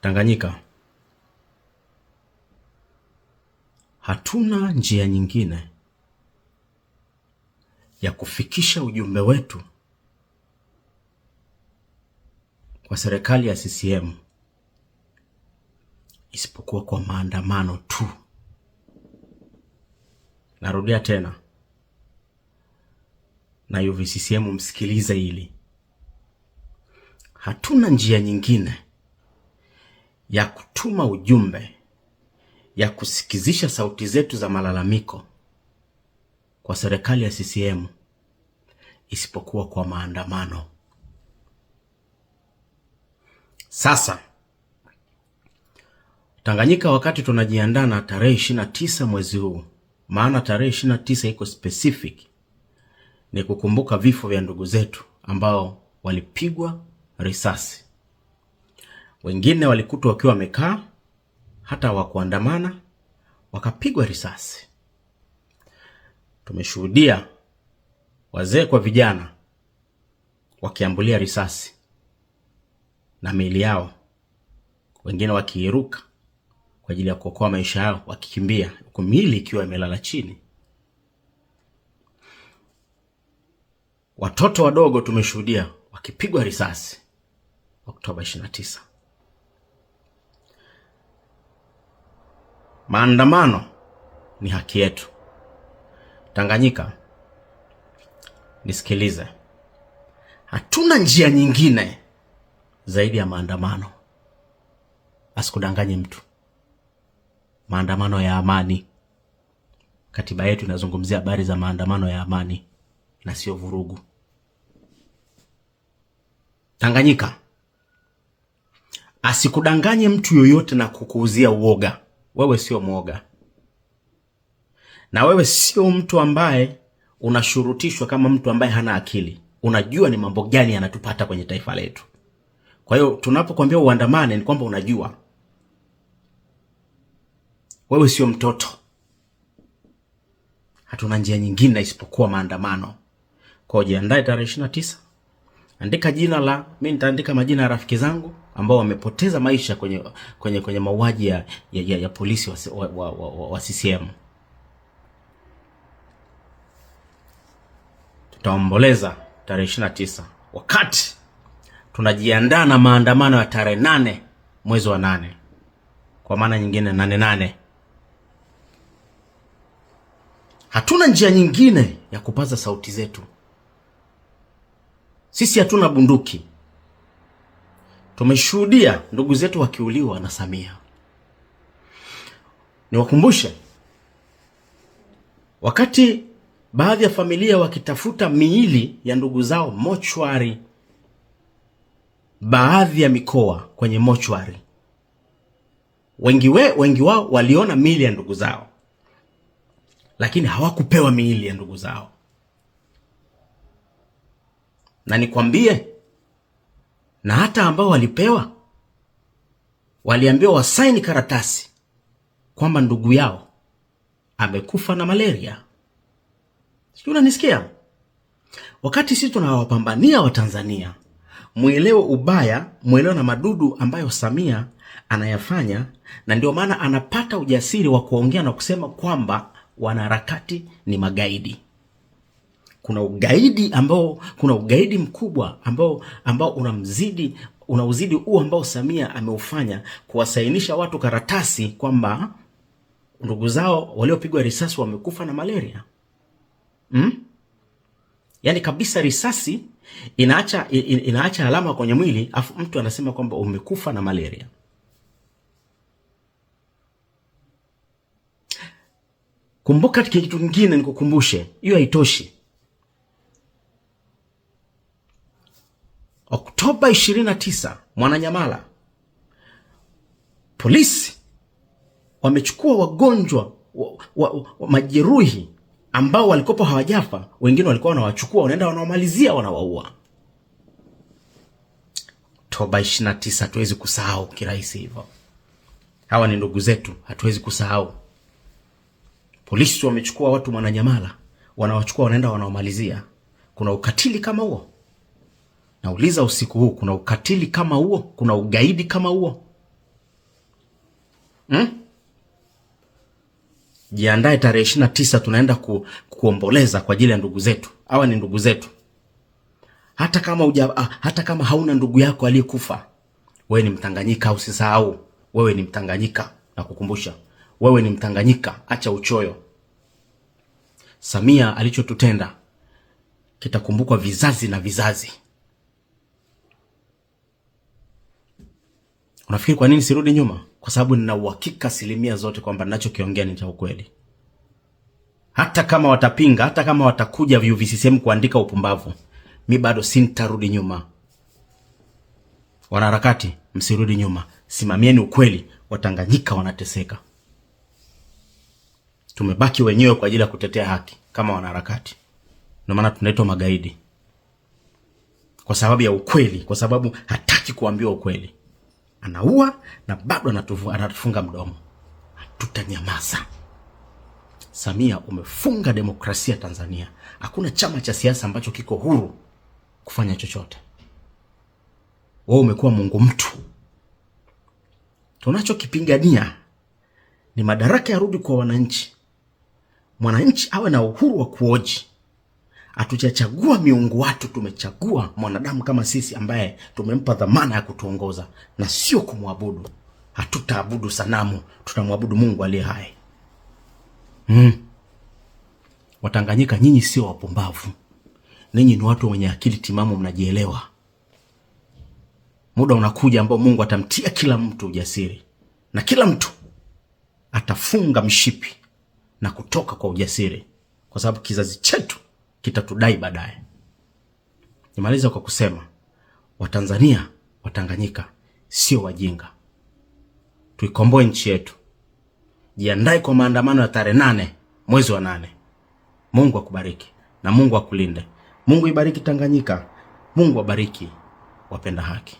Tanganyika, hatuna njia nyingine ya kufikisha ujumbe wetu kwa serikali ya CCM isipokuwa kwa maandamano tu. Narudia tena, na UVCCM msikilize hili. Hatuna njia nyingine ya kutuma ujumbe, ya kusikizisha sauti zetu za malalamiko kwa serikali ya CCM isipokuwa kwa maandamano. Sasa Tanganyika, wakati tunajiandaa na tarehe 29 mwezi huu, maana tarehe 29 iko specific, ni kukumbuka vifo vya ndugu zetu ambao walipigwa risasi. Wengine walikutwa wakiwa wamekaa, hata hawakuandamana, wakapigwa risasi. Tumeshuhudia wazee kwa vijana wakiambulia risasi na miili yao, wengine wakiiruka kwa ajili ya kuokoa maisha yao, wakikimbia huku miili ikiwa imelala chini. Watoto wadogo tumeshuhudia wakipigwa risasi Oktoba 29. Maandamano ni haki yetu. Tanganyika, nisikilize, hatuna njia nyingine zaidi ya maandamano. Asikudanganye mtu. Maandamano ya amani. Katiba yetu inazungumzia habari za maandamano ya amani na sio vurugu. Tanganyika, asikudanganye mtu yoyote na kukuuzia uoga. Wewe sio mwoga, na wewe sio mtu ambaye unashurutishwa kama mtu ambaye hana akili. Unajua ni mambo gani yanatupata kwenye taifa letu. Kwa hiyo tunapokuambia uandamane ni kwamba unajua wewe sio mtoto. Hatuna njia nyingine isipokuwa maandamano. Kwa hiyo jiandae tarehe 29. Andika jina la, mimi nitaandika majina ya rafiki zangu ambao wamepoteza maisha kwenye mauaji ya polisi wa CCM. Tutaomboleza tarehe 29 wakati tunajiandaa na maandamano ya tarehe 8 mwezi wa 8, kwa maana nyingine 8/8. Hatuna njia nyingine ya kupaza sauti zetu. Sisi hatuna bunduki. Tumeshuhudia ndugu zetu wakiuliwa na Samia. Niwakumbushe, wakati baadhi ya familia wakitafuta miili ya ndugu zao mochwari, baadhi ya mikoa kwenye mochwari, wengi wao waliona miili ya ndugu zao, lakini hawakupewa miili ya ndugu zao. Na nikwambie, na hata ambao walipewa waliambiwa wasaini karatasi kwamba ndugu yao amekufa na malaria. Sijui unanisikia? Wakati sisi tunawapambania Watanzania, mwelewe ubaya, mwelewe na madudu ambayo Samia anayafanya, na ndio maana anapata ujasiri wa kuongea na kusema kwamba wanaharakati ni magaidi. Kuna ugaidi ambao, kuna ugaidi mkubwa ambao unauzidi huu ambao Samia ameufanya, kuwasainisha watu karatasi kwamba ndugu zao waliopigwa risasi wamekufa na malaria. Yaani kabisa risasi inaacha alama kwenye mwili, afu mtu anasema kwamba umekufa na malaria. Kumbuka kitu kingine nikukumbushe, hiyo haitoshi. Oktoba 29 Mwananyamala, polisi wamechukua wagonjwa wa majeruhi ambao walikopo hawajafa, wengine walikuwa wanawachukua wanaenda wanawamalizia, wanawaua. Oktoba 29 hatuwezi kusahau kirahisi hivyo. Hawa ni ndugu zetu, hatuwezi kusahau. Polisi wamechukua watu Mwananyamala, wanawachukua wanaenda wanawamalizia. Kuna ukatili kama huo? Nauliza usiku huu, kuna ukatili kama huo? Kuna ugaidi kama huo? Jiandae tarehe 29 tunaenda kuomboleza kwa ajili ya ndugu zetu. Hawa ni ndugu zetu. Hata kama hauna ndugu yako aliyekufa, wewe ni Mtanganyika, usisahau. Wewe ni Mtanganyika, nakukumbusha. Wewe ni Mtanganyika, acha uchoyo. Samia alichotutenda kitakumbukwa vizazi na vizazi. Unafikiri kwa nini sirudi nyuma? Kwa sababu nina uhakika asilimia zote kwamba ninachokiongea ni cha ukweli. Hata kama watapinga, hata kama watakuja UVCCM kuandika upumbavu, mi bado sintarudi nyuma. Wanaharakati, msirudi nyuma, simamieni ukweli. Watanganyika wanateseka, tumebaki wenyewe kwa ajili ya kutetea haki kama wanaharakati. Ndio maana tunaitwa magaidi, kwa sababu ya ukweli, kwa sababu hataki kuambiwa ukweli. Anaua na bado anatufunga mdomo. Hatutanyamaza. Samia, umefunga demokrasia Tanzania. Hakuna chama cha siasa ambacho kiko huru kufanya chochote. Wewe umekuwa mungu mtu. Tunachokipigania ni madaraka yarudi kwa wananchi, mwananchi awe na uhuru wa kuoji. Hatujachagua miungu watu, tumechagua mwanadamu kama sisi ambaye tumempa dhamana ya kutuongoza na sio kumwabudu. Hatutaabudu sanamu, tutamwabudu Mungu aliye hai. Watanganyika, nyinyi sio wapumbavu, ninyi ni watu wenye akili timamu, mnajielewa. Muda unakuja ambao Mungu atamtia kila mtu ujasiri na kila mtu atafunga mshipi na kutoka kwa ujasiri, kwa sababu kizazi chetu kitatudai baadaye. Nimaliza kwa kusema Watanzania, Watanganyika sio wajinga. Tuikomboe nchi yetu. Jiandae kwa maandamano ya tarehe 8 mwezi wa 8. Mungu akubariki na Mungu akulinde. Mungu ibariki Tanganyika. Mungu abariki wapenda haki.